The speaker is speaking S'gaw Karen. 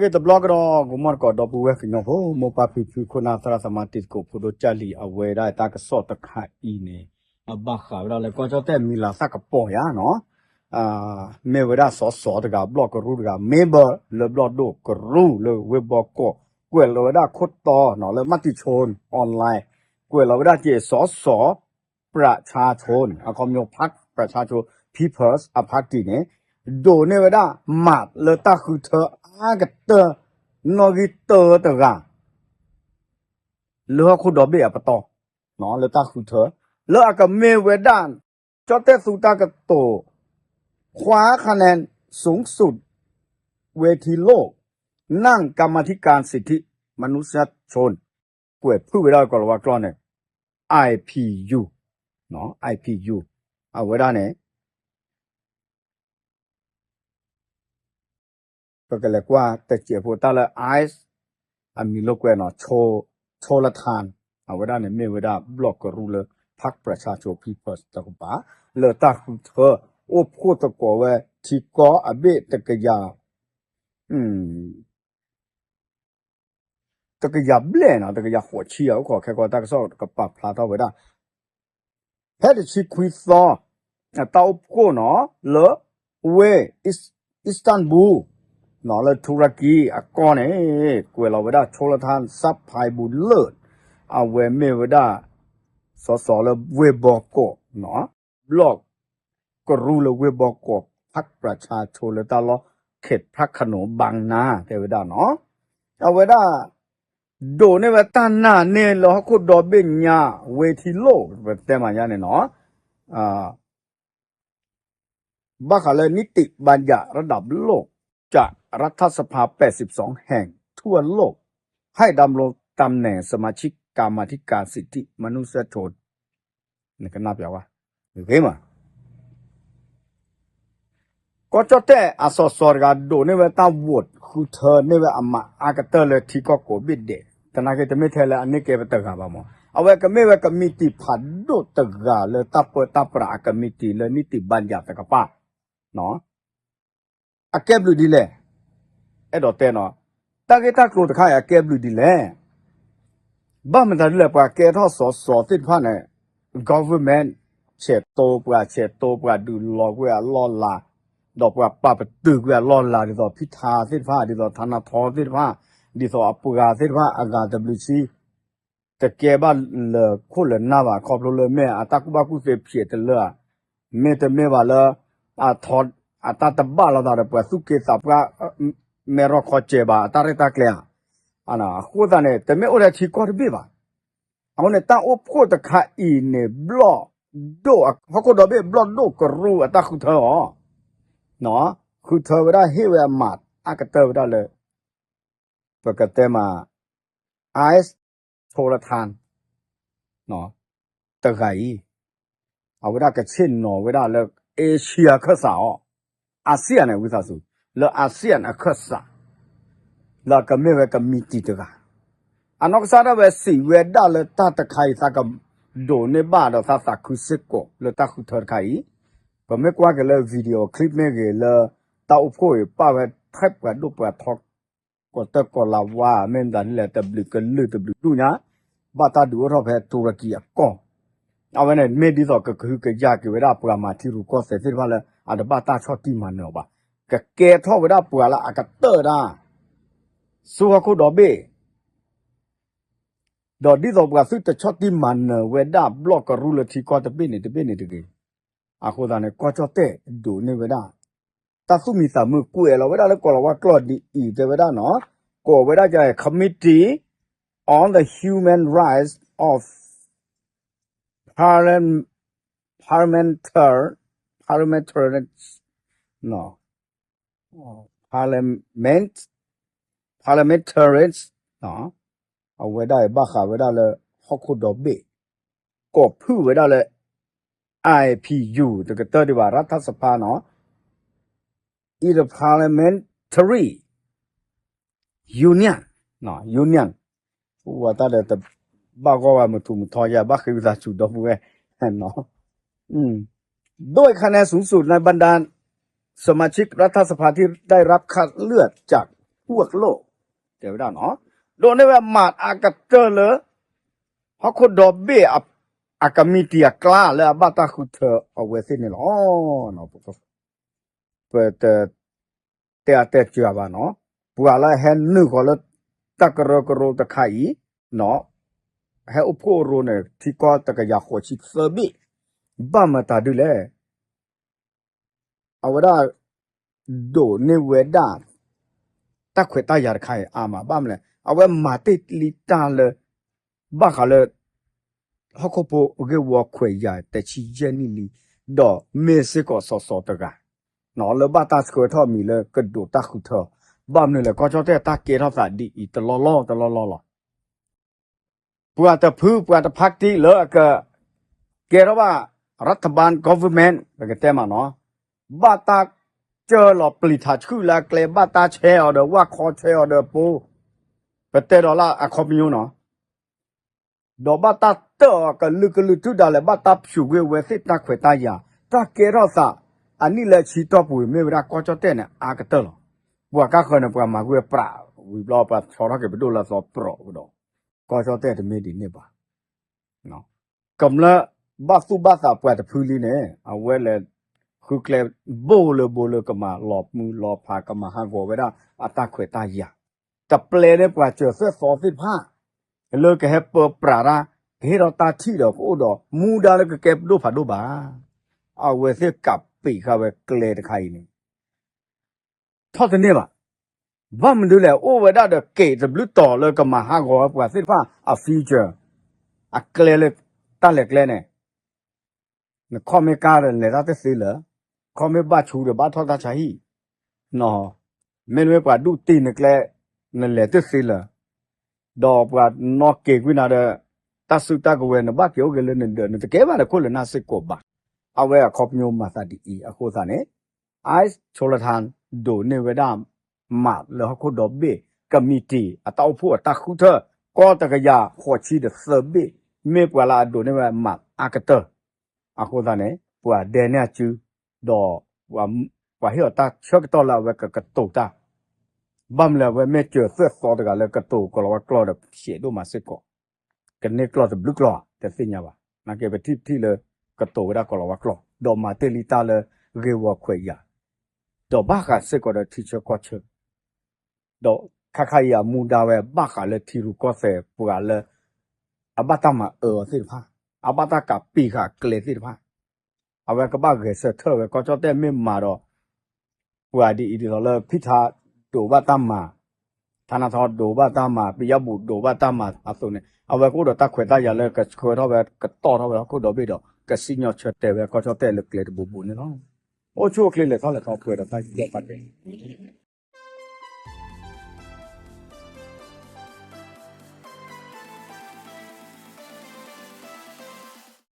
ဂ့ၤတဘျီကဒီး ဂီၤမီၢ်တကိး ဒီပုၢ်ဝဲၢ်ကညီဖိ မိၢ်ပၢ်ဖံဖု ခိၣ်နၢ်သရၣ်သမါ တံၤသကိးဖိဒိၣ်ကၢ်လံၤ အဝဲဒၣ်တၢ်ကစီၣ်တခါအံၤန့ၣ် အဘၣ်ဃးဝဲဒၣ်လၢ ကီၢ်ကၠီၣ်တဲၣ်မံၤလၤသၣ်ကပီၤယါနီၤ မ့ၢ်ဝဲဒၣ်စီၤစီၤတဂၤ ဘျီၣ်ကရူၢ်တဂၤ member လၢဘျီၣ်ဒိၣ်ကရူၢ်လၢဝ့ၢ်ဘီကီး ကွဲးလီၤဝဲဒၣ်ခိၣ်တီနီၤ လၢ Matichon online ကွဲးလီၤဝဲဒၣ်က့ၤ စီၤစီၤ ပြၣ်ဆါဆိ အခီပညီ ဖးပြၣ်ဆါဆိ People's အ party န့ၣ် ဒိးန့ၢ်ဝဲဒၣ် မးလၢတၢ်ဃုထၢအါကတၢၢ် နီၣ်ဂံၢ်တၢတဂၤ လၢဟီၣ်ခိၣ်ဒီဘ့ၣ်အပတီၢ် လၢတၢ်ဃုထၢ လၢအကမ့ၢ်ဝဲဒၣ် ကၠီၣ်တဲၣ်သူတၢ်ကတိၤ คว้าคะแนนสูงสุด เวทีโลก นั่งกรรมาธิการสิทธิมนุษยชน ကွဲးဖုၣ်ဝဲဒၣ်ကီးလၤဝါကျိာ်န့ၣ် IPU, IPU အဝဲဒၣ်န့ၣ် ပကလဲၤကွၢ်တစဲးဖိတၢ်လၢ ICE အမံၤလိာ်ကွဲနီၤ ဆိလထါ အဝဲဒၣ်န့ၣ်မ့ၢ်ဝဲဒၣ်ဘျီၣ်ကရူၢ်လၢ ဖးပြၣ်ဆါဆိ People's တကပၤ လၢတၢ်ဃုထၢ အိၣ်ဖှိၣ်သကိးဝဲထံကီၢ်အဘ့ၣ်တကယၤ တကယၤဘျဲၣ်နီၤ တကယၤဃိးဆံ အိၣ်ခိးခဲကီးတၢ်ကစီၣ်ကပာ်ဖျါထီၣ်ဝဲဒၣ် ဖဲတဆံခွံသီ တၢ်အိၣ်ဖှိၣ်နီၤ လၢဝ့ၢ် Istanbul နီၤ လၢထူရကံအကီၢ်န့ၣ် ကွဲးလီၤဝဲဒၣ် ဆိလထါ စးဖဲဘူလၢၣ် အဝဲမ့ၢ်ဝဲဒၣ် စီၤစီၤလၢဝ့ၢ်ဘီကီးနီၤ ဘျီၣ်ကရူၢ်လၢဝ့ၢ်ဘီကီး ဖးပြၣ်ဆါဆိလၢတၢ်လီၢ် ခဲးဖးခနိ ဘၣ်နၤ တဲဝဲဒၣ်နီၤ အဝဲဒၣ် ဒိးန့ၢ်ဝဲတၢ်နာ်န့ၢ်လၢဟီၣ်ခိၣ်ဒီဘ့ၣ်ညါ ဝ့ၢ်ထံလိၣ် ပတဲမၤညါန့ၣ်နီၤ ဘၣ်ဃးလၢ นิติบัญญัติระดับโลก จากรัฐสภาแปดสิบสองแห่งทั่วโลก ให้ดำรงตำแหน่งสมาชิกกรรมาธิการสิทธิมนุษยชน နကနၢ်ပၢၢ်ဝဲ ဂ့ၤမး ကီၢ်ကၠီၣ်တဲၣ်အစီၤစီၤတဂၤ ဒိးန့ၢ်ဝဲတၢ် vote ဃုထၢန့ၢ်ဝဲအမးအါကတၢၢ်လၢထံကီၢ်ကိးဘ့ၣ်ဒဲး သနာ်က့တမ့ၢ်ထဲလၢအန့ၢ်ကဲပတဂၤဘၣ်မး အဝဲကမ့ၢ်ဝဲကမံးတံာ်ဖးဒိၣ်တဂၤလၢတၢ်ပၢတၢ်ပြးအကမံးတံာ်လၢ นิติบัญญัติ တကပၤ အကဲဘျုးဒ်လဲၣ် အဲၣ်ဒိးတဲနီၤ တၢ်ဂ့ၢ်တၢ်ကျိၤတခါအံၤအကဲဘျုးဒ်လဲၣ် ဘၣ်မတၤဒ်လဲၣ် ပှၤကဲထီၣ်စီၤစီၤသ့ၣ်တဖၣ်န့ၣ် government ဆဲးတိပှၤ ဆဲးတိပှၤဒုးလီၤကွံာ်အလီၢ်လၤ ဒီးပှၤပာ်ပတုာ်ကွံာ်အလီၢ်လၤ ဒ်သိးဖံထါသ့ၣ်တဖၣ် ဒ်သိးထါနါထီသ့ၣ်တဖၣ် ဒ်သိးအပှၤသ့ၣ်တဖၣ်အဂၤတဘျုးဆံ တကဲဘၣ်လၢခိၣ်လၢနၢ်ဘၣ် ခီဖျိလၢမ့ၢ်အတၢ်ကူၣ်ဘၣ်ကူၣ်သ့ဖျဲးတလၢ မ့တမ့ၢ်ဘၣ်လၢ အတၢ်တဘၣ်လိာ်သးဒီးပှၤသူၣ်က့သးပှၢ် မဲာ်ရီၣ်ခီစဲးဘၣ် အတၢ်ရဲၣ်တၢ်ကျဲၤဧါ အဃိသတးန့ၣ် တမ့ၢ်အိၣ်ထဲထံကီၢ်တဘ့ၣ်ဘၣ်. အဃိန့ၣ် တၢ်အိၣ်ဖှိၣ်တခါအံၤန့ၣ် ဘျီၣ်ဒိၣ် ဟီၣ်ခိၣ်ဒီဘ့ၣ်ဘျီၣ်ဒိၣ်ကရူၢ်အတၢ်ဃုထၢအီၤ ဃုထၢဝဲဒၣ်ဟ့ၣ်ဝဲအမးအါကတၢၢ်ဝဲဒၣ်လၢ ပကတဲမး ICE ဆိလထါ တဂၤအံၤ အဝဲဒၣ်ကဆ့ၣ်နီၤဝဲဒၣ်လၢ Asia အခၢၣ်စးအီၤ ASEAN န့ၣ် ဝံသးစူၤ လၢ ASEAN အခၢၣ်စး လၢအကမ့ၢ်ဝဲကမံးတံာ်တဂၤ အနီၢ်ကစၢ်ဒၣ်ဝဲစံးဝဲဒၣ်လၢတၢ်တခါအံၤ သးကဒိးန့ၢ်ဘၣ်ဒီးသးသးခုစ့ၢ်ကီးလၢတၢ်ဃုထၢတခါအံၤ ပမ့ၢ်ကွၢ်က့ၤလၢ video clip မ့ၢ်ဂ့ၤလၢ တၢ်အိၣ်ဖှိၣ်အံၤ ပာ်ဝဲထဲပှၤဒိၣ်ပှၤထီ ကီးတၢၢ်ကီးလၤဝါ မ့ၢ်မတၤဒ်လဲၣ် တဘျုးကလုာ်တဘျုးဒူၣ်ညါ ဘၣ်တၢ်ဒုးအိၣ်ထီၣ်ဖဲတူရကံအကီၢ် အဝဲန့ၣ်မ့ၢ်ဒ်သိးကကဟုကယာ်က့ၤဝဲဒၣ်ပှၤမၤထံရူၢ်ကီၢ်သဲးသ့ၣ်တဖၣ်လၢ အတဘၣ်တၢ်ဆီၣ်တံၢ်မၤနၢၤအီၤဘၣ်. ကကဲထီၣ်ဝဲဒၣ်ပှၤလၢအကတၢၢ်တၢ် ဆူဟီၣ်ခိၣ်ဒီဘ့ၣ် ဒီးဒ်သိးပှၤသုတဆီၣ်တံၢ်မၤနၢၤဝဲဒၣ်ဘျီၣ်ကရူၢ်လၢထံကီၢ်တဘ့ၣ်န့ၣ်တဘ့ၣ်န့ၣ်တဂ့ၤ. အဃိသတးန့ၣ် ကီၢ်ကၠီၣ်တဲၣ်ဒိးန့ၢ်ဝဲဒၣ် တၢ်သူၣ်မံသးမုာ်ကွဲးလီၤဝဲဒၣ်လၢကီးလၤဝါကျိာ်ဒ်အံၤ တဲဝဲဒၣ်နီၤ ကိးဝဲဒၣ် Committee on the Human Rights of Parliament, Parliamentarians, Parliament, Parliamentarians အဝဲဒၣ်အံၤဘၣ်ဃးဝဲဒၣ်လၢ ဟီၣ်ခိၣ်ဒီဘ့ၣ် ကိးဖုၣ်ဝဲဒၣ်လၢ IPU တကတၢၢ်ဒံးဘၣ် ရၢထၢၣ်စဖါနီၤ Inter-Parliamentary Union, Union ပူဝဲတၢ်ဒီးတဘၣ်ဂီၢ်ဝဲမုာ်ထူၣ်မုာ်ထီယဲ ဘၣ်ဃ့ဝံသးစူၤဒီပုၢ်ဝဲၢ် ด้วยคะแนนสูงสุดในบรรดาสมาชิกรัฐสภาที่ได้รับคัดเลือกจาก အဝဲသ့ၣ်တၢ်ကဲထီၣ်သးအူအကျိၣ် တဲဝဲဒၣ်နီၤ, ဒိးန့ၢ်ဝဲမးအကတၢၢ်လၢ ဟီၣ်ခိၣ်ဒီဘ့ၣ်အ committee အကျါလၢအဘၣ်တၢ်ဃုထၢအဝဲသ့ၣ်န့ၣ်လီၤ. ပတ တဲအတဲစှၤဘၣ်နီၤ, ပှၤလၢဟဲနုာ်ဃီၤလၢတၢ်ကရၢကရိတခါအံၤ, ဟဲအိၣ်ဖှိၣ်ရိန့ၣ် ထံကီၢ်တကယၤဃိးဆံသၢဘ့ၣ်, ဘၣ်မတၤဒုလဲၣ်. အဝဲဒၣ် ဒိးန့ၢ်ဝဲဒၣ် တၢ်ခွဲးတၢ်ယာ်တခါအံၤအါမး ဘၣ်မနုၤလဲၣ် အဝဲမၤတ့ၢ်လံတၢ်လၢ ဘၣ်ဃးလၢ ဟီၣ်ခိၣ်ဖိဂ့ၢ်ဝီခွဲးယာ်တဆံယဲၢ်နံၣ်လံ, ဒီးမ့ၢ်စ့ၢ်ကီးစီၤစီၤတဂၤ လၢဘၣ်တၢ်ဆှၢထီၣ်မံၤလၢကဒိးတၢ်ဃုထၢ, ဘၣ်မနုၤလဲၣ် ကီၢ်ကၠီၣ်တဲၣ်တၢ်ကဲထီၣ်သးဒ်အံၤတလီၢ်လီၢ်တလီၢ်လီၢ်လီၤ. ပှၤတဖုပှၤတဖါတံၢ်လၢအက ကဲထီၣ်ဘၣ် รัฐบาล government ပကတဲမးနီၤ, ဘၣ်တၢ်ကၢၢ်လီၤပျံၤထးဆှုၣ်လၢအကျဲ ဘၣ်တၢ်ဆဲးအီၤဒီးဝၣ်ခီဆဲးအီၤဒီးပိ, ပတဲဒီးလၢအခီပညီနီၤ, ဒီးဘၣ်တၢ်တၢၣ်အီၤကလုာ်ကလုာ်တုၤဒၣ်လဲာ် ဘၣ်တၢ်ဖၠူးကွံာ်ဝဲသ့ၣ်တၢ်ခွဲးတၢ်ယာ်, တၢ်ကဲထီၣ်သး အနံၣ်လၢဆံတီၢ်ပူၤ မ့ၢ်ဝဲဒၣ်ကီၢ်ကၠီၣ်တဲၣ်န့ၣ် အါကတၢၢ်လီၤ. ပှၤကါဃၢၤန့ၣ် ပှၤမၤကွံာ်ပြးဝံၤဘျီ ပှၤဆီထီၣ်က့ၤပဒိၣ်လၢအသီပြီးကဒီး, ကီၢ်ကၠီၣ်တဲၣ်တမ့ၢ်ဒ်န့ၣ်ဘၣ်. ကမျၢၢ်ဘၣ်သူၣ်ဘၣ်သးပှၤတဖုလံန့ၣ် အဝဲလဲၤဃုကျဲဘိလၢဘိလၢကမၤလီၤမုၢ်လီၤဖး ကမၤဟးဂီၤဝဲဒၣ်အတၢ်ခွဲးတၢ်ယာ်, တပျဲန့ၢ်ပှၤစၢၤသွဲၣ်သီသ့ၣ်တဖၣ် လၢကဟဲပၢပြးတၢ် ကဟ့ၣ်ထီၣ်တၢ်ထံၣ်ဒီးကအိၣ်ဒီးမူဒါလၢကကဲပဒိၣ်ဖးဒိၣ်ဘၣ်. အဝဲသ့ၣ်ကးပံာ်ဃာ်ဝဲကျဲတခါအံၤန့ၣ် ထီၣ်တန့ၢ်ဘၣ်. ဘၣ်မနုၤလဲၣ် အိၣ်ဝဲဒၣ်ဒီးက့ၤတဘျုးတီၤလၢကမၤဟးဂီၤဝဲပှၤသ့ၣ်တဖၣ်အ future, အကျဲလၢတၢ်လဲၤကျဲန့ၣ် နခီၣ်မ့ၢ်ကါဒီး နလဲၤတၢ်တသ့လၢၤ, ခီၣ်မ့ၢ်ဘၣ်ဆူဒီး ဘၣ်ထီၣ်တၢ်ဆါဟံၣ်, မ့တမ့ၢ်ပှၤဒူၣ်တ့ၢ်နကျဲ နလဲၤတသ့လၢၤ, ဒီးပှၤနီၣ်က့ၤကွံာ်နၤဒီး တၢ်စုတၢ်ကဝဲၤ နဘၣ်က့ၤအိၣ်က့ၤလၢနဒၢး နတကဲဘၣ်လၢခိၣ်လၢနၢ်စ့ၢ်ကီးဘၣ်. အဝဲအခီပညီမၤသးဒ်အံၤအဃိသတးန့ၣ် အိၣ်စၣ်လထၣ် ဒိးန့ၢ်ဝဲဒၣ် မးလၢဟီၣ်ခိၣ်ဒီဘ့ၣ် committee အတၢ်အိၣ်ဖှိၣ်အတၢ်ဃုထၢ ကီၢ်တကယၤဃိးဆံဒီးသၢဘ့ၣ်, မ့ၢ်ပှၤလၢအဒိးန့ၢ်ဝဲမးအါကတၢၢ်. အဃိသတးန့ၣ် ပှၤဒဲန့ၢ်အစု ဒီး ပှၤဟ့ၣ်အီၤတၢ်ဆၢကတီၢ်လၢအဝဲကကတိၤတၢ်, ဘၣ်မနုၤလဲၣ် အဝဲမ့ၢ်စၢၤသွဲၣ်သီတဂၤလၢကတိၤကီၤလၤဝါကျိာ်ဒီး ရှဲးဒိၣ်မးစ့ၢ်ကီး, ကန့ၢ်ကျိာ်တဘျုးကျိာ် တသ့ၣ်ညါဘၣ်. နာ်က့ပထံၣ်ပထံၣ်လၢ ကတိၤဝဲဒၣ်ကီၤလၤဝါကျိာ် ဒီးမၤတ့ၢ်လံတၢ်လၢဂ့ၢ်ဝီခွဲးယာ်, ဒီးဘၣ်ဃးစ့ၢ်ကီးဒီးထံဆၢကီၢ်ဆၢ ဒီးခါခါအံၤအမူဒါဝဲဘၣ်ဃးလၢထံရူၢ်ကီၢ်သဲးပှၤလၢ အဘၣ်တၢ်မၤအၢအီၤသ့ၣ်တဖၣ်, အဘၣ်တၢ်ကးပံာ်ဃာ်ကျဲသ့ၣ်တဖၣ်, အဝဲကဘၣ်ဂဲၤဆၢထၢၣ်ဝဲ ကီၢ်ကၠီၣ်တဲၣ်မ့ၢ်မၤဒီး ပှၤဒ်အံၤဒ်သိးလၢ ဖံထါ ဒိးဘၣ်တၢ်မၤ, ထါနါထီ ဒိးဘၣ်တၢ်မၤ, ပယီၤပူၤ ဒိးဘၣ်တၢ်မၤအသိးန့ၣ် အဝဲကအိၣ်ဒီးတၢ်ခွဲးတၢ်ယာ်လၢကဆှၢထီၣ်ဝဲ ကတီၢ်ထီၣ်ဝဲဟီၣ်ခိၣ်ဒီဘ့ၣ်ဒီး ကစံၣ်ညီၣ်ဆၢတဲာ်ဝဲကီၢ်ကၠီၣ်တဲၣ်လၢကျဲတဘိဘိန့ၣ်လီၤ. အိၣ်ဆူၣ်အိၣ်ချ့လဲၤထီၣ်လဲၤထီပှဲၤဒီးတၢ်ယူးယီၣ်ပာ်ကဲ